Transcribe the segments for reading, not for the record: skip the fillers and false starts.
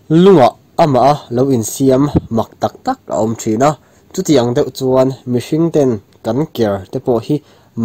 Lungah amah a lo insiam mak tak tak a awm thin a, chutiang deuh chuan mihring ten kan ker te pawh hi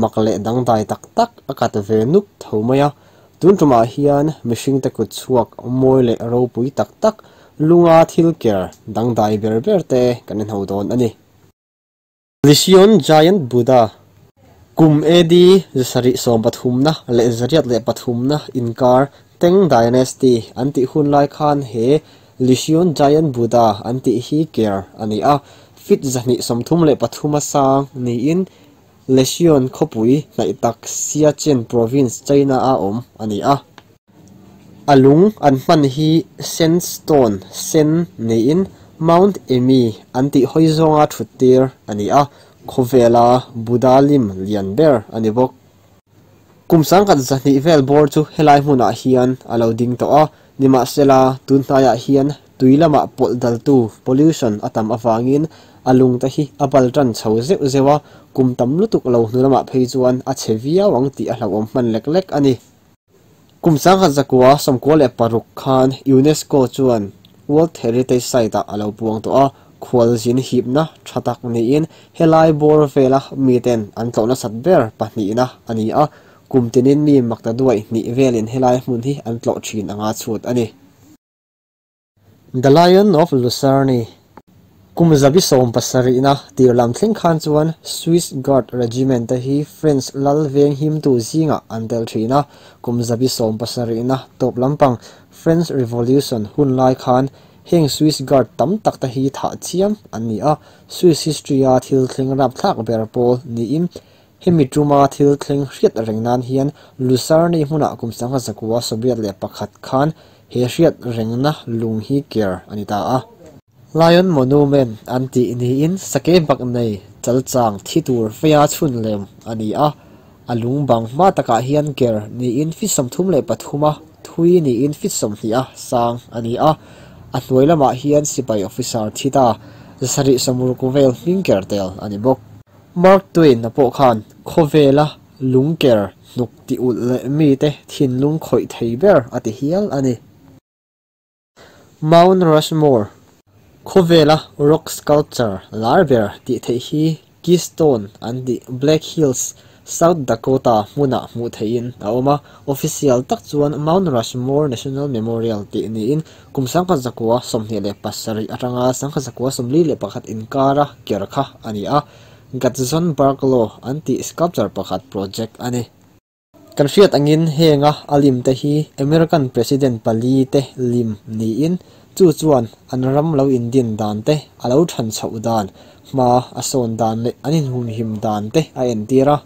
mak leh dangdai tak tak a kat ve nuk tho mai a. Tun tumah hian mihring te kut chhuak mawi leh ropui tak tak lunga thil ker dangdai ber ber te kan inho dawn a ni. Lision Giant Buddha, Kum AD 730na leh 803na inkar Tang Dynasty an tih hun lai khan he Lision Giant Buddha an tih hi ker a ni a, feet 233 a sang niin Lision khawpui hnaih tak Siachen Province, China-a awm a ni a. A lung an hman hi sandstone sen niin Mount Emi an tih hawi zawnga thut tir a ni a, khawvela Buddha lim lian ber a ni bawk. Kum 1100 vel bawr chu helai hmunah hian a lo ding tawh a, nimahsela tun hnaiah hian tui lamah pawlh daltu pollution a tam avangin a lung te hi a bal tan chho zeuh zeuh a, kum tam lutuk lo hnu lamah phei chuan a chhe viau ang tih a hlauhawm hman lek lek a ni. Kum 1996 khan UNESCO chuan World Heritage Site-ah a lo puang tawh a, khualzin hipna tha tak niin helai bawr vela miten an tlawh nasat ber pahnihna a ni a, kum tinin mi makta duai hnih velin helai hmun hi an tlawh thin anga chhut a ni. The Lion of Lucerne, Kum 17 na tir lam thleng khan chuan Swiss Guard Regiment te hi French lal veng himtu zingah an tel thin a, kum 17 na tawp lampang French Revolution hun lai khan heng Swiss Guard tam tak te hi thah chiam an ni a, Swiss history a thil thleng rap thlak ber pawl niin hemi tuma thil thleng hriat reng nan hian Lucerne hmunah kum 1981 khan he hriat rengna lung hi ker a ni ta a. Lion Monument an tih niin sakei bak nei chalchang thi tur feia chhun lem a ni a, a lung bang hma takah hian ker niin feet 33 a thui niin feet 20 a sang a ni a, a hnuai lamah hian sipai officer thi ta 760 vel hming ker tel a ni bawk. Mark Twain a pawh khan khawvela lung ker hnuk ti ulh leh mi te thinlung khawih thei ber a ti hial a ni. Mount Rushmore, khawvela rock sculpture lar ber tih theih hi Keystone an tih Black Hills, South Dakota hmunah hmuh theihin a awm a, official tak chuan Mount Rushmore National Memorial tih niin kum 1927 atanga 1941 inkara ker kha a ni a, Gutzon Borglum an tih sculpture pakhat project a ni. Kan hriat angin henga a lim te hi American President pali te lim niin chu chuan an ram lo indin dan te a lo than chhoh dan hma a sawn dan leh an inhumhim dan te a entir a.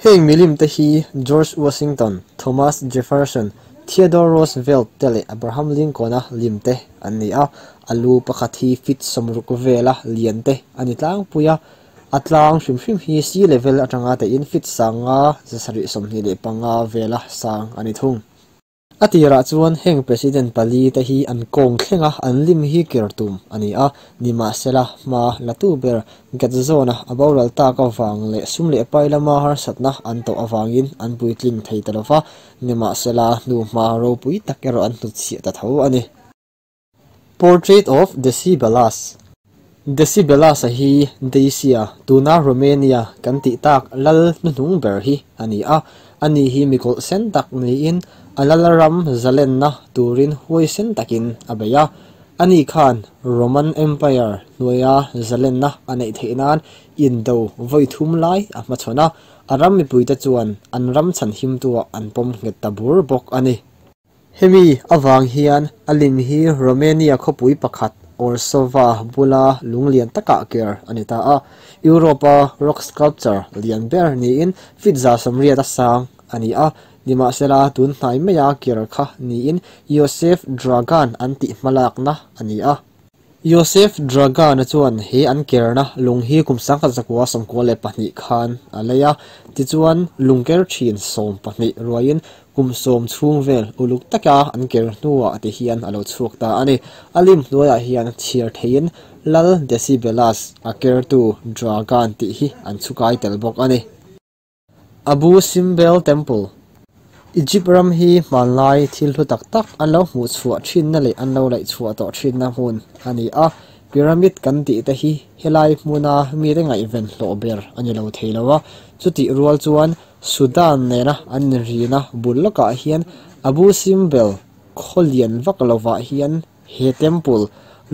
Heng milim te hi George Washington, Thomas Jefferson, Theodore Roosevelt te leh Abraham Lincoln a lim te an ni a, a lu pakhat hi feet 60 vela lian te a ni tlangpui a, a tlang hrim hrim hi sea level atanga te in feet 525 vela sang a ni thung. A tirah chuan heng president pali te hi an kawng thlenga an lim hi ker tum a ni a, nimahsela hma latu ber Gatzona a boral tak awang leh sum leh pai lama harsatna an tawh awangin an puitling thei ta lova, nimahsela hnu hma ropui tak erawh an hnutchhiah ta tho a ni. Portrait of Decebalus. Decebalus a hi Dacia, tuna Romania kan tih tak lal hnuhnung ber hi a ni a, ani hi mikawlh sen tak niin a lal ram zalenna turin huai sen takin a bei a, ani khan Roman Empire hnuaia zalenna a neih theih nan indo vawi thum lai a hmachhawn a, a ram mipuite chuan an ram chhan him tuah an pawm nghet ta bur bawk a ni. Hemi awang hian a lim hi Romania khawpui pakhat Orsova bula lung lian takah ker a ni ta a, Europa rock sculpture lian ber niin feet 180 a sang a ni a, nimahsela tun hnai maia ker kha niin Iosef Dragan an tih hmalakna a ni a. Iosef Dragan chuan he an kerna lung hi kum 1992 khan a lei a, tichuan lung ker thin 12 ruaiin kum 10 chhung vel uluk taka an ker hnuah ti hian a lo chhuak ta a ni. A lim hnuaiah hian chhiar theiin lal Decebalus a kertu Dragan tih hi an chhukai tel bawk a ni. Abu Simbel Temple. Egypt ram hi hmanlai thil hlu tak tak an lo hmuh chhuah thinna leh an lo laih chhuah tawh thinna hmun a ni a, pyramid kan tih te hi helai hmuna mite ngaihven hlawh ber a ni lo thei lo a, chutih rual chuan Sudan nena an inrina bul lawkah hian Abu Simbel khaw lian vak lovah hian he temple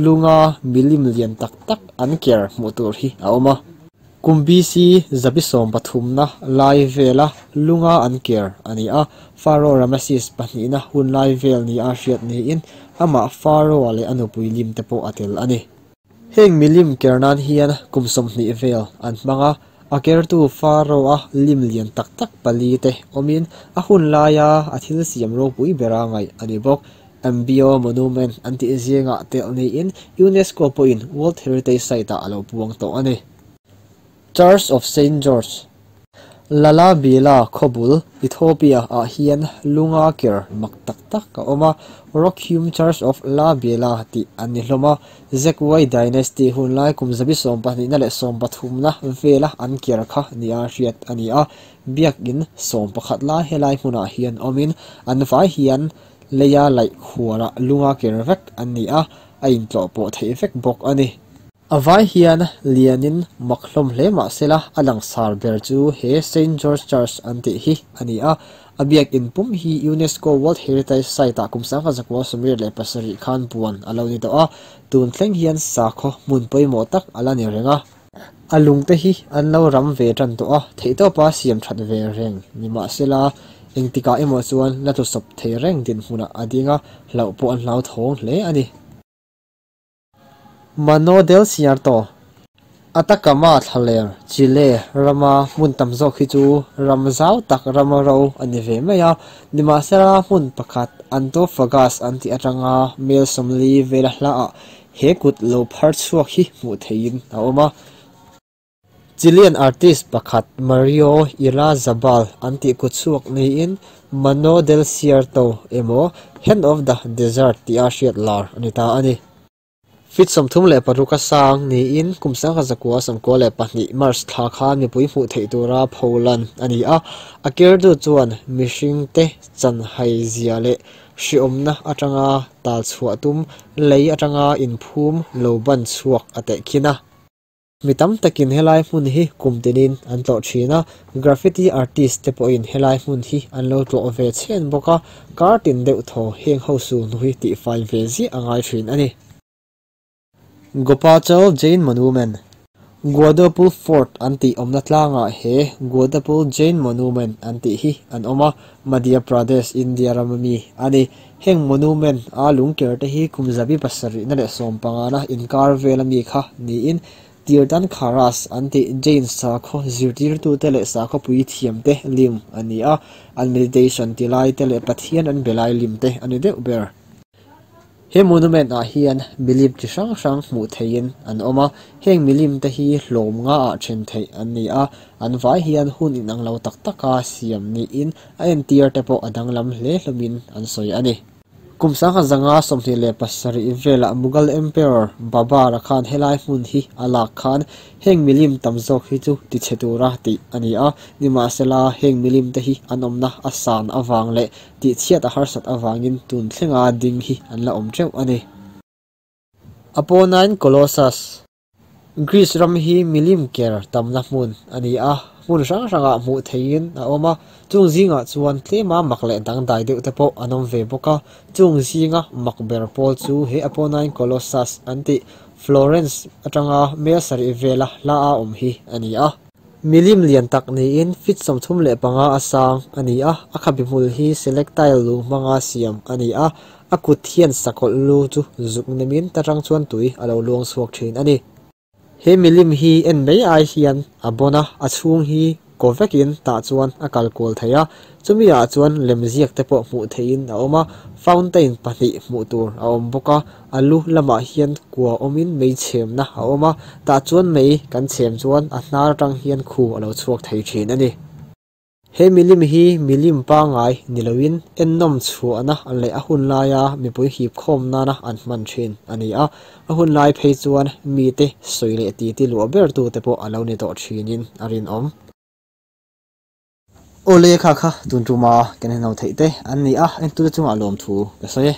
lunga milim lian tak tak an ker hmuh tur hi a awm a. Kum BC 113na lai vela lunga an ker a ni a, Pharaoh Rameses pahnihna hun lai vel nia hriat niin amah Pharaoh-a leh a nupui lim te pawh a tel a ni. Heng milim ker nan hian kum 20 vel an hmang a, a kertu Pharaoh-a lim lian tak tak pali te awmin a hun laia a thil siam ropui bera ngaih a ni bawk. Ambio Monument an tih zingah telh niin UNESCO pawhin World Heritage Site-ah a lo puang tawh a ni. Church of Saint George, Lalabila khawbul, Ethiopia ah hian lunga ker mak tak tak a awm a, Rock-hewn Church of Lalibela tih an ni hlawm a, Zagwe Dynasty hunlai kum 122na leh 13na vela an ker kha nia hriat a ni a, biakin 11 lai helai hmunah hian awmin an vai hian leia laih khuara lunga ker vek an ni a, a intlawh pawh theih vek bawk a ni. A vai hian lianin mak hlawm hle mahsela a langsar ber chu he Saint George Church an tih hi a ni a, a biakin pum hi UNESCO World Heritage Site-ah kum 1997 khan puan a lo ni tawh a, tun thleng hian sakhaw hmun pawimawh tak a la ni reng a. A lungte hi an lo ram ve tan tawh a, theihtawpa siam that ve reng ni mahsela engtikah emaw chuan la tlusawp thei reng dinhmunah a ding a, hlauh pawh an hlauthawng hle a ni. Mano del Cierto, Atacama thlaler, Chile rama hmun tam zawk hi chu ram zau tak rama ro a ni ve mai a, nimahsela hmun pakhat Antofagasta an tih atanga mel 40 vela hlaah he kut lo phar chhuak hi hmuh theihin a awm a. Chilean artist pakhat Mario Irarrázabal an tih kut chhuak niin Mano del Cierto emaw Hand of the Desert tia hriat lar a ni ta a ni. Feet 36 a sang niin kum 1992 March thla khan mipui hmuh theih tura pholan a ni a, a kertu chuan mihring te chanhai zia leh hriawmna atanga tal chhuah tum lei atanga inphum lo ban chhuak a tehkhin a. Mi tam takin helai hmun hi kum tinin an tlawh thin a, graffiti artist te pawhin helai hmun hi an lo tlawh ve chhen bawk a, kar tin deuh thaw heng ho su hnu hi tihfai ve ziah a ngai thin a ni. Gopachal Jain Monument, Guadapul Fort an tih awmna tlangah he Guadapul Jain Monument an tih hi an awm a, Madhya Pradesh, India rama mi a ni. Heng monument a lungker te hi kum 700 na leh 15 na inkar vela mi kha niin Tirthankharas an tih Jain sakhaw zirtirtute leh sakhaw pui thiam te lim a ni a, an meditation tilai te leh Pathian an belai lim te a ni deuh ber. He monument ah hian milim chi hrang hrang hmuh theihin an awm a, heng milim te hi hlawm nga ah then theih an ni a, an vai hian hun inang lo tak taka siam niin a entir te pawh a danglam hle hlawmin an sawi a ni. Kum 1927 velah Mughal Emperor Babur-a khan helai hmun hi a lak khan heng milim tam zawk hi chu tichhe tura tih a ni a, nimahsela heng milim te hi an awmna a san avang leh tihchhiat a harsat avangin tun thlenga ding hi an la awm teuh a ni. Apennine Colossus, Greece ram hi milim ker tamna hmun a ni a, hmun hrang hrangah hmuh theihin a awm a, chung zingah chuan tlema mak leh dangdai deuh te pawh an awm ve bawk a, chung zinga mak ber pawl chu he Apennine Colossus an tih Florence atanga mel 7 vela hla a awm hi a ni a. Milim lian tak niin feet 35 a sang a ni a, a khabe hmul hi selectile lung hmanga siam a ni a, a kut hian sakawlh lu chu zuk nemin ta tang chuan tui a lo luang chhuak thin a ni. He milim hi en mai ai hian a bon a, a chhung hi ko vekin tah chuan a kal kual thei a, chumi ah chuan lemziak te pawh hmuh theihin a awm a, fountain pahnih hmuh tur a awm bawk a, a lu lamah hian kua awmin mei chhemna a awm a, tah chuan mei kan chhem chuan a hnar atang hian khu a lo chhuak thei thin a ni. He milim hi milim pangai ni loin ennawm chhuahna leh a hun laia mipui hip khawm nana an hman thin a ni a, a hun lai phei chuan mite sawi leh ti ti luah ber tu te pawh a lo ni tawh thinin a rinawm. Awle kha kha tun tuma kan en ho theih te an ni a, entute chungah lawmthu ka sawi e.